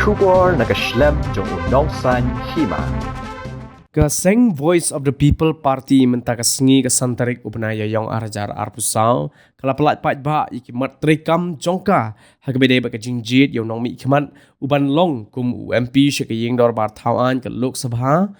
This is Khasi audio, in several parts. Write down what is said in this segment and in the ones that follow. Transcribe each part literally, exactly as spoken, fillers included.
Khubor na ka shlem jong u Nongsaiñ Hima. Ka seng Voice of the People Party mynta ka sngi ka san tarik u bnai Ïaïong ar hajar arphew saw ka la pyllait paidbah ïa ki mat treikam jong ka ha kaba ïadei bad ka jingjied ïa u nongmihkhmat u ban long kum u M P sha ka ïing dorbar thaw aiñ ka Lok Sabha,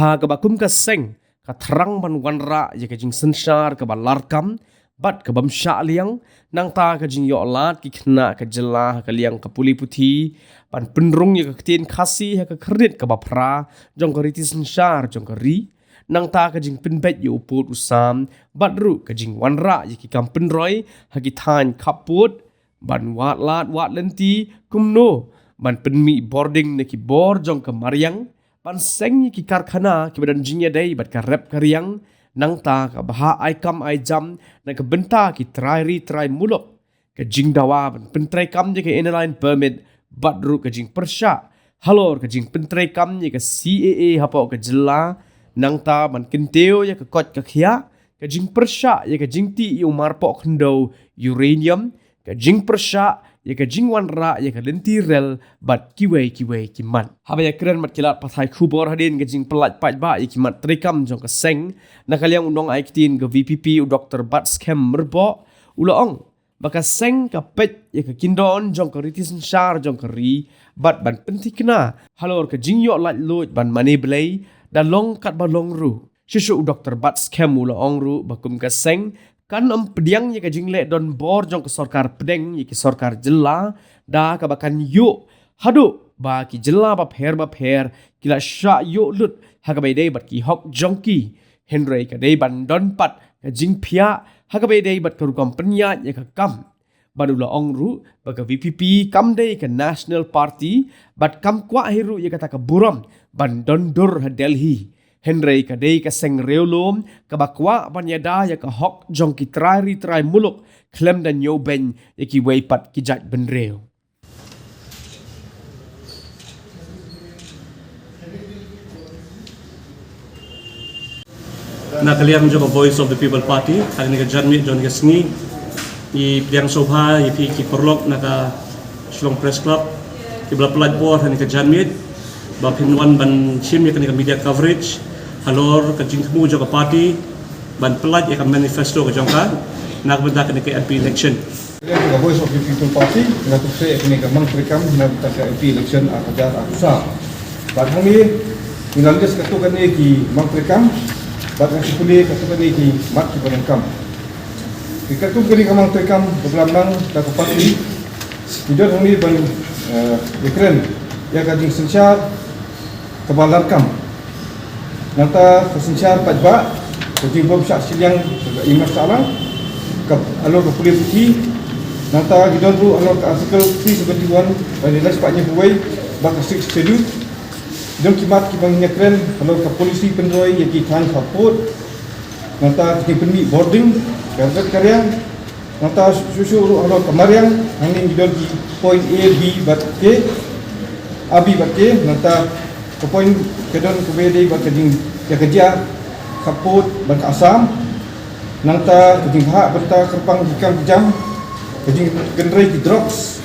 ha kaba kum ka seng ka thrang ban wanrah ïa ka jingsynshar kaba larkam bad ka bym shah liang, nangta ka jingïoh lad ki khynnah ka jylla ha ka liang ka pule puthi, ban pynrung ïa ka ktien Khasi ha ka khyrnit kaba phra jong ka riti synshar jong ka ri, nangta ka jingpynbeit ïa u pud u sam, bad ruh ka jingwanrah ïa ki kam pynroi ha ki thaiñ khappud, ban wad lad wad lynti kumno ban pynmih bording na ki bor jong ka mariang, ban seng ïa ki karkhana kiba don jingïadei bad ka rep ka riang, nangta ka bha ai kam ai jam na ka bynta ki trai ri trai muluk, ka jingdawa ban pyntreikam ïa ka Inner Line Permit, bad ruh ka jingpyrshah halor ka jingpyntreikam ïa ka C A A hapoh ka jylla, nangta ban kyntiew ïa ka koit ka khiah, ka jingpyrshah ïa ka jingtih ïa u marpoh khyndew uranium, ka jingpyrshah ïa ka jingwanrah ïa ka lynti rel bad kiwei kiwei ki mat. Haba ïakren bad ki lad pathai khubor hadien ka jingpyllait paidbah ïa ki mat treikam jong ka seng, na ka liang u nongai ktien ka V P P u Doktor Batskhem Myrboh u la ong ba ka seng ka peit ïa ka kyndon jong ka riti synshar jong ka ri bad ban pynthikna halor ka jingïoh laitluid ban mane blei da long katba long ruh. Shuh shuh u Doktor Batskhem u la ong ruh ba kum ka seng kan ym pdiang ïa ka jingleh donbor jong ka sorkar pdeng ïa ki sorkar jylla, da kaba kan ïuh haduh ba ki jylla bapher bapher ki la shah ïuh lut ha kaba ïadei bad ki hok jong ki, hynrei ka dei ban don pat ka jingphiah ha kaba ïadei bad ka rukom pynïaid ïa ka kam. Bad u la ong ruh ba ka V P P kam dei ka National Party bad kam kwah hi ruh ïa kata ka burom ban don dur ha Delhi, hynrei ka dei ka seng riewlum kaba kwah ban ïada ïa ka hok jong ki trai ri trai muluk khlem da ñiewbeiñ ïa kiwei pat ki jaitbynriew. Na ka liang jong ka Voice of the People Party, ha kane ka janmiet jong ka sngi, ngi pdiang sngewbha ïa phi ki paralok na ka Shillong Press Club, kiba la pyllait bor ha kane ka janmiet ba phin wan ban shim ïa kane ka media coverage halor ka jingthmu jong ka party ban pyllait ïa ka manifesto ka jong ka na ka bynta kane ka M P election. Ka Voice of the People Party nga tu se kane ka mang treikam na ka M P election ar hajar arphew saw. Bad hangne ngi la list katto katne ki mang treikam bad nga shu pule katto katne ki mat kiba donkam. Ki katto katne ka mang treikam kaba la mang da ka party, ngi don hangne ban, eh, ïakren ïa ka jingsynshar kaba larkam. Nangta ka synshar paidbah, ka jingbym shah shiliang ka imar sahlang ka halor ka pule puthi. Nangta ngi don ruh halor ka Article three seventy-one, ba ngi la spah ñiew wei ba ka Sixth Schedule. Ngi don ki mat kiba ngi ïakren halor ka policy pynroi ïa ki thaiñ khappud. Nangta ka jingpynmih bording ka ret ka riang. Nangta shuh shuh ruh halor ka mariang, hangne ngi don ki point A, B bad K, A, B bad K. Nangta ka point ka don kaba ïadei bad ka jing, ïa ka jia khappud bad ka Assam. Nangta ka jingbthah bynta kyrpang ki kam ki jam, ka jingkynrei ki drugs,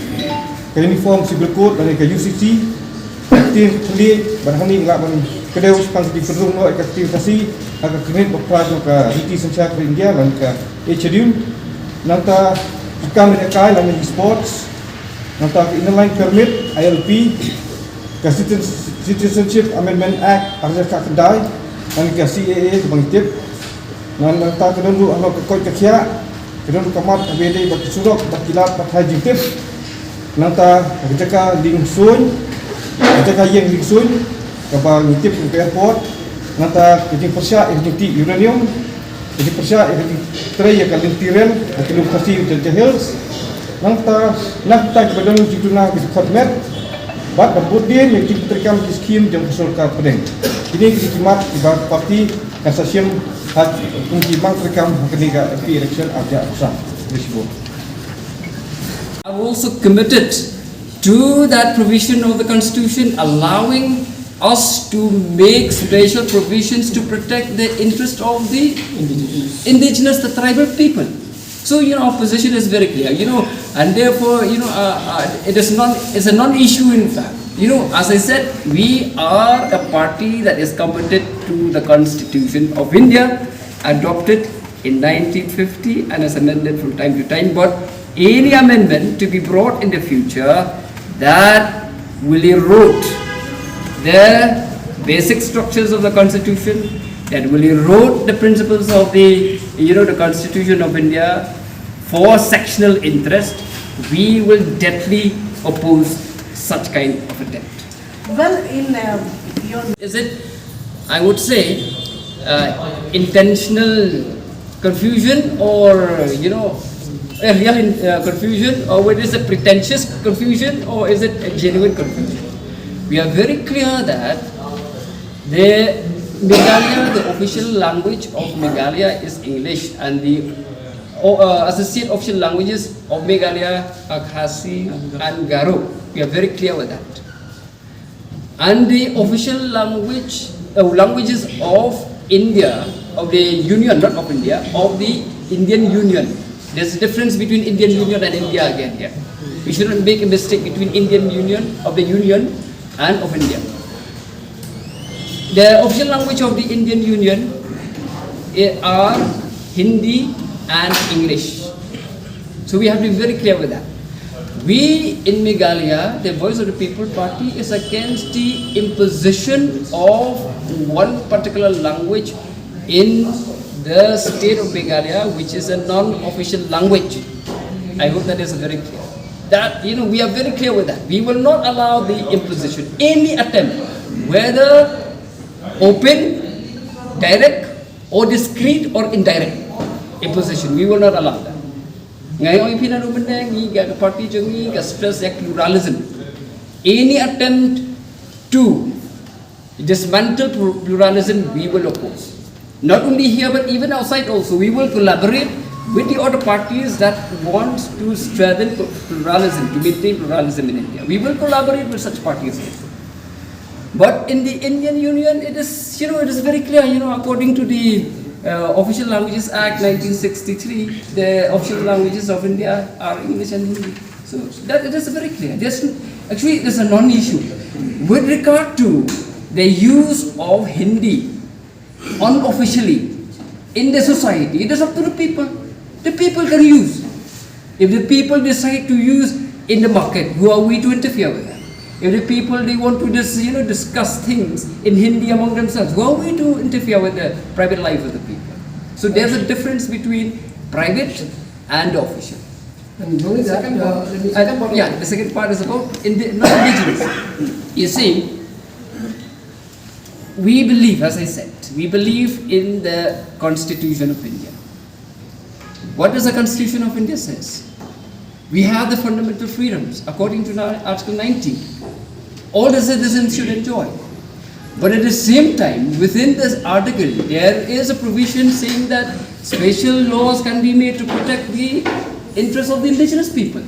ka Uniform Civil Code lane ka U C C, ka ktien ka thylliej, bad hangne ngi lah ban kdew shaphang ka jingpynrung noh ïa ka ktien Khasi ha ka khyrnit ba phra jong ka riti synshar ka ri India lane ka Eighth Schedule. Nangta ki kam ïalehkai lane ki sports, nangta ka Inner Line Permit, I L P, ka Citizen-, Citizenship Amendment Act ar hajar khatkhyndai, lane ka C A A kaba ngi tip. Nang, nangta ka don ruh halor ka koit ka khiah, ka don ruh ka mat kaba ïadei bad ki surok bad ki lad pathai jingtip. Nangta ka jaka lieng suiñ, ka jaka ïeng lieng suiñ kaba ngi tip kum ka airport. Nangta ka jingpyrshah ïa ka jingtih uranium, ka jingpyrshah ïa ka jingtrei ïa ka lynti rel ha ki lum Khasi Jaintia Hills. Nangta, nangta kiba don jingduna ki dkhot met bad ban bud dien ïa ka jingpyntreikam ki skhim jong ka sorkar pdeng. Kine ki dei ki mat kiba ka party kan sa shim ha kum ki mang treikam ha kane ka M P election ar hajar arphew saw. Khublei shibun. I've also committed to that provision of the Constitution allowing us to make special provisions to protect the interest of the indigenous, the tribal people. So, you know, our position is very clear, you know, and therefore, you know, uh, uh, it is non, it's a non-issue in fact. You know, as I said, we are a party that is committed to the Constitution of India, adopted in nineteen fifty and is amended from time to time. But any amendment to be brought in the future that will erode the basic structures of the Constitution, that will erode the principles of the, you know, the Constitution of India for sectional interest, we will deadly oppose such kind of attempt. Well, in uh, your Is it, I would say, uh, intentional confusion, or, you know, a real in, uh, confusion, or whether it's a pretentious confusion, or is it a genuine confusion? We are very clear that the Meghalaya, the official language of Meghalaya is English, and the uh, associate official languages of Meghalaya are Khasi and Garo. We are very clear with that. And the official language, uh, languages of India, of the Union, not of India, of the Indian Union. There's a difference between Indian Union and India again here. We shouldn't make a mistake between Indian Union, of the Union, and of India. The official language of the Indian Union, eh, are Hindi and English. So we have to be very clear with that. We in Meghalaya, the Voice of the People Party is against the imposition of one particular language in the state of Meghalaya, which is a non-official language. I hope that is very clear. That, you know, we are very clear with that. We will not allow the imposition, any attempt, whether open, direct, or discreet or indirect imposition. We will not allow that. Ngai ong ipin anu benda ngi ga party jong ngi ga stress ïa pluralism. Any attempt to dismantle pluralism, we will oppose. Not only here, but even outside also, we will collaborate with the other parties that want to strengthen pluralism, to maintain pluralism in India. We will collaborate with such parties also. But in the Indian Union, it is, you know, it is very clear, you know, according to the uh, Official Languages Act nineteen sixty-three, the official languages of India are English and Hindi. So that it is very clear. There's, actually, it is a non-issue. With regard to the use of Hindi unofficially in the society, it is up to the people. The people can use. If the people decide to use in the market, who are we to interfere with that? If the people, they want to just, you know, discuss things in Hindi among themselves, who are we to interfere with the private life of the people? So there's a difference between private and official. And knowing that, uh, the second part, yeah, the second part is about indi- not indigenous. You see, we believe, as I said, we believe in the Constitution of India. What does the Constitution of India says? We have the fundamental freedoms according to Article nineteen. All the citizens should enjoy. But at the same time, within this article, there is a provision saying that special laws can be made to protect the interests of the indigenous people.